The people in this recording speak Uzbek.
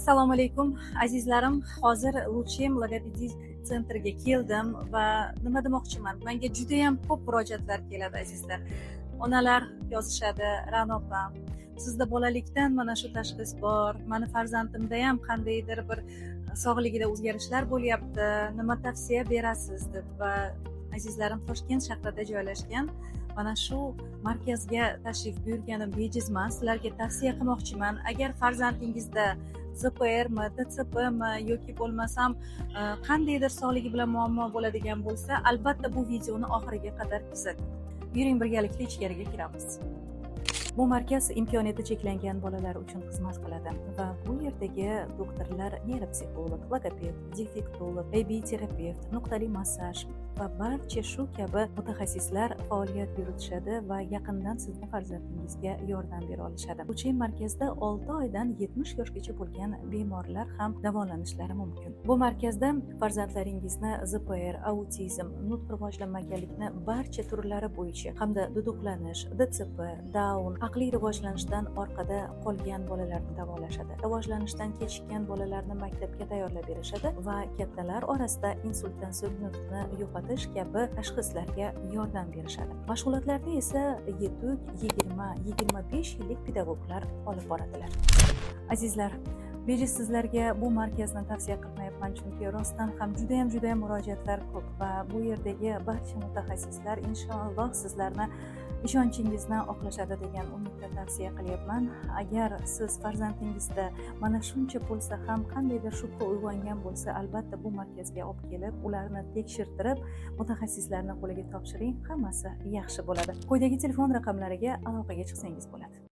Assalomu alaykum, azizlarim. Hozir Лучшем logopediya sentriga keldim va nima demoqchiman, manga judayam ko'p murojaatlar keladi, azizlar. Onalar yozishadi: "Ra'no opa, sizda bolalikdan mana shu tashxis bor, mani farzandimda ham qandaydir bir sog'ligida o'zgarishlar bo'lyapti, nima tavsiya berasiz?" deb. Va azizlarim, Toshkent shahrida joylashgan mana shu markazga tashrif buyurganim bejiz emas. Sizlarga tavsiya qilmoqchiman: agar farzandingizda ZPRmi, DSPmi yoki bo'lmasam qandaydir sog'ligi bilan muammo bo'ladigan bo'lsa, albatta bu videoni oxiriga qadar kuzating. Yuring, birgalikda ichkariga kiramiz. Bu markaz imkoniyati cheklangan bolalar uchun xizmat qiladi va bu yerdagi doktorlar neyropsixolog, logoped, defektolog, ABA terapevt, nuqtali massaj va barcha shu kabi mutaxassislar faoliyat yuritishadi va yaqindan sizni farzandingizga yordam bera olishadi. Лучшем markazda 6 oydan 70 yoshgacha bo'lgan bemorlar ham davolanishlari mumkin. Bu markazda farzandlaringizni ZPR, autizm, nutq rivojlanmaganlikni barcha turlari bo'yicha hamda duduqlanish, DSP, Daun, aqliy rivojlanishdan orqada qolgan bolalarni davolashadi. Rivojlanishdan kechikkan bolalarni maktabga tayyorlab berishadi va kattalar orasida insultdan so'ng nutqni yo'qotish kabi tashxislarga yordam berishadi. Mashg'ulotlarda esa yetuk 20-25 yillik pedagoglar olib boradilar. Azizlar, bejiz sizlarga bu markazni tavsiya qilmayapman, chunki rostdan ham judayam, judayam murojaatlar ko'p va bu yerdagi barcha mutaxassislar inshaalloh sizlarni ishonchingizni oqlashadi degan umidda tavsiya qilyapman. Agar siz farzandingizda mana shuncha bo'lsa ham qandaydir shubha uyg'ongan bo'lsa, albatta bu markazga olib kelib, ularni tekshirtirib, mutaxassislarni qo'liga topshiring, hammasi yaxshi bo'ladi. Quyidagi telefon raqamlariga aloqaga chiqsangiz bo'ladi.